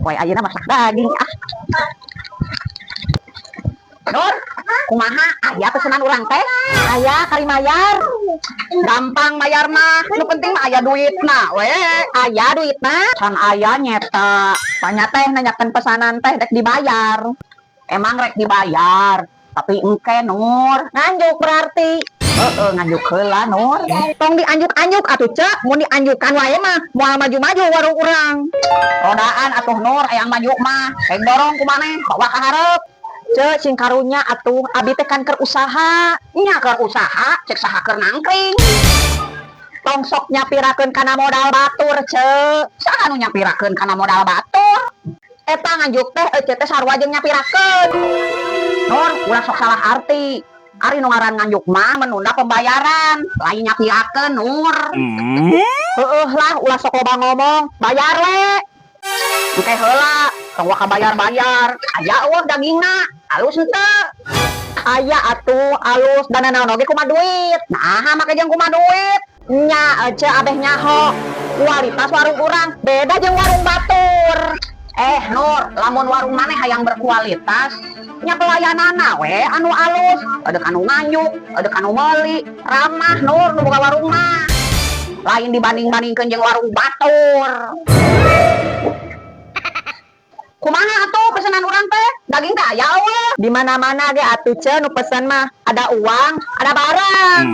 Poe ayeuna masak daging ah. Nur, kumaha aya pesanan urang teh? Aya, kari mayar. Gampang mayar mah, nu penting mah aya duitna we. Aya duitna? Can aya nyeta. Panya teh nanyakeun pesanan teh dek dibayar. Emang rek dibayar, tapi engke, Nur. Nganjuk berarti. Heeh, nganjuk heula, Nur. Tong dianjuk-anjuk atuh, Cek, mun dianjukan wae mah moal maju-maju warung urang. Rodaan atuh, Nur, hayang maju mah. Rek dorong ku maneh, bawa ka hareup. Cek, sing karunya atuh, abi teh kan keur usaha. Nya keur usaha, cek saha keur nangkring? Tong sok nyapirakeun kana modal batur, Cek. Saha nu nyapirakeun kana modal batur? Eta nganjuk teh ece teh sarua jeung nyapirakeun. Nur, ulah sok salah arti. Ari nu ngaran nganjuk mah menunda pembayaran, lain nyapirakeun, Nur. Heueuh lah, ulah sok loba ngomong, bayar we. Engke heula, tong waka bayar-bayar. Aya euweuh dagingna, alus henteu? Aya atuh, alus dan naon oge kumaha duit. Nah, make jeung kumaha duit? Nya ece abeh nyaho. Kualitas warung urang beda jeung warung batur. Eh, Nur, lamun warung maneh hayang berkualitas, nya pelayanana we anu alus, ada kanu nganjuk, ada kanu meuli, ramah, Nur, nu boga warung mah. Lain dibanding-bandingkeun jeung warung batur. Kumaha atuh pesanan urang teh? Daging teh aya euweuh? Di mana-mana ge atuh, Ce, nu pesen mah ada uang, ada barang.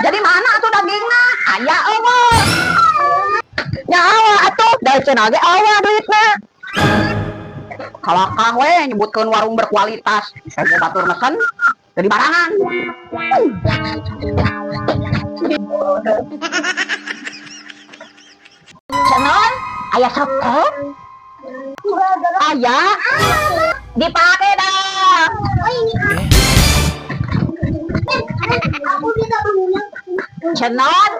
Jadi mana atuh dagingna? Aya euweuh? Nya euweuh atuh, da cenah ge euweuh duitna. Kalakah we nyebutkeun warung berkualitas. Saya mau batur mesen jadi barangan. Cenon, aya sopet? Aya. Dipake dah. Aku tidak mengulang. Cenon,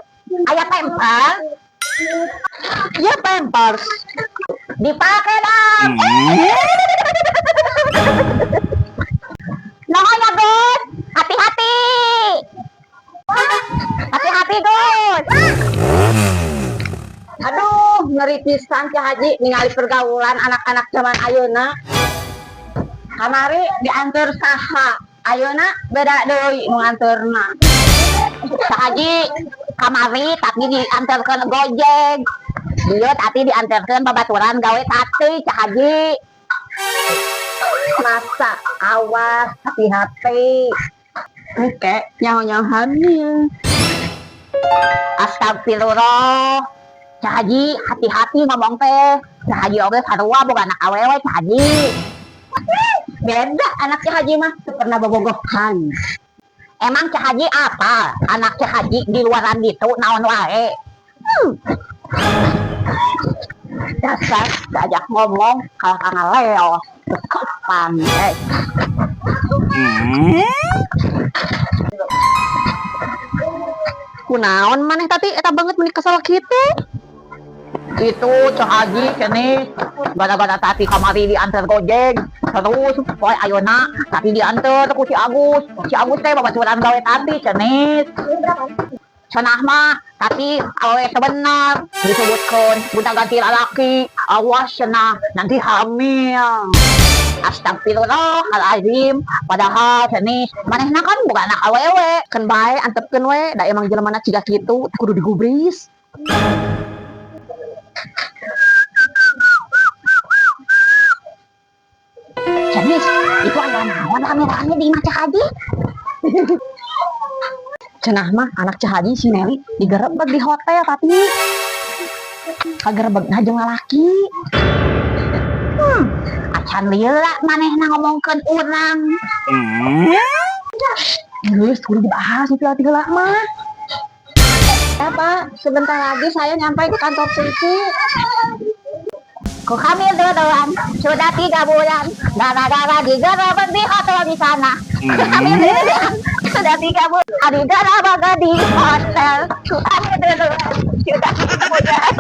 aya pempel? Ya, pampers. Dipake dong. Nuhun ya, Gus. Hati-hati. Hati-hati, Gus. Aduh, ngeri pisan, Ki Haji, ningali pergaulan anak-anak zaman ayeuna. Kamari diantar saha, ayeuna beda deui nu nganterna. Cak Haji, kamari tapi diantarkeun Gojek. Dieu tadi diantarkeun babaturan gawe tati, Cak Haji. Masa, awas, hati-hati. Oke, nyaho-nyaho hamil. Astagfirullah. Cak Haji, hati-hati ngomong teh. Cak Haji oge sarua boga anak awewe, Cak Haji. Beda anak Cak Haji mah, teu pernah bobogohan. Emang Cak Haji apa? Anak Cak Haji di luaran gitu naon wae. Dasar diajak ngomong kalau ngaleos. Kapan eh. Kunaon maneh tadi eta banget meni kesel kitu? Itu Cak Haji cenah gara-gara tati kamari diantar Gojek terus poe ayeuna tati diantar ku si Agus. Si Agus teh babaturan gawe tati cenah. Cenah mah tati awewe sebenar disebutkeun gonta ganti lalaki, awas cenah nanti hamil. Astagfirullahaladzim, padahal cenah manehna kan bukan anak awewe. Keun bae, antepkeun we, da emang jelemana ciga kitu kudu digubris. Jenis, itu aya naon rame-rame di imah Cak Haji? Cenah mah anak Cak Haji si Nelly digerebek di hotel, tapi kagerebekna jeung lalaki. Acan lila manehna ngomongkeun urang. Geus kudu dibahas itu hati heula mah. Ya, Pak, sebentar lagi saya nyampe di kantor polisi. Ku hamil duluan, sudah 3 bulan, gara-gara digerebek di hotel di sana. Ku hamil duluan, sudah 3 bulan, digerebek di hotel. Ku hamil duluan, sudah 3 bulan.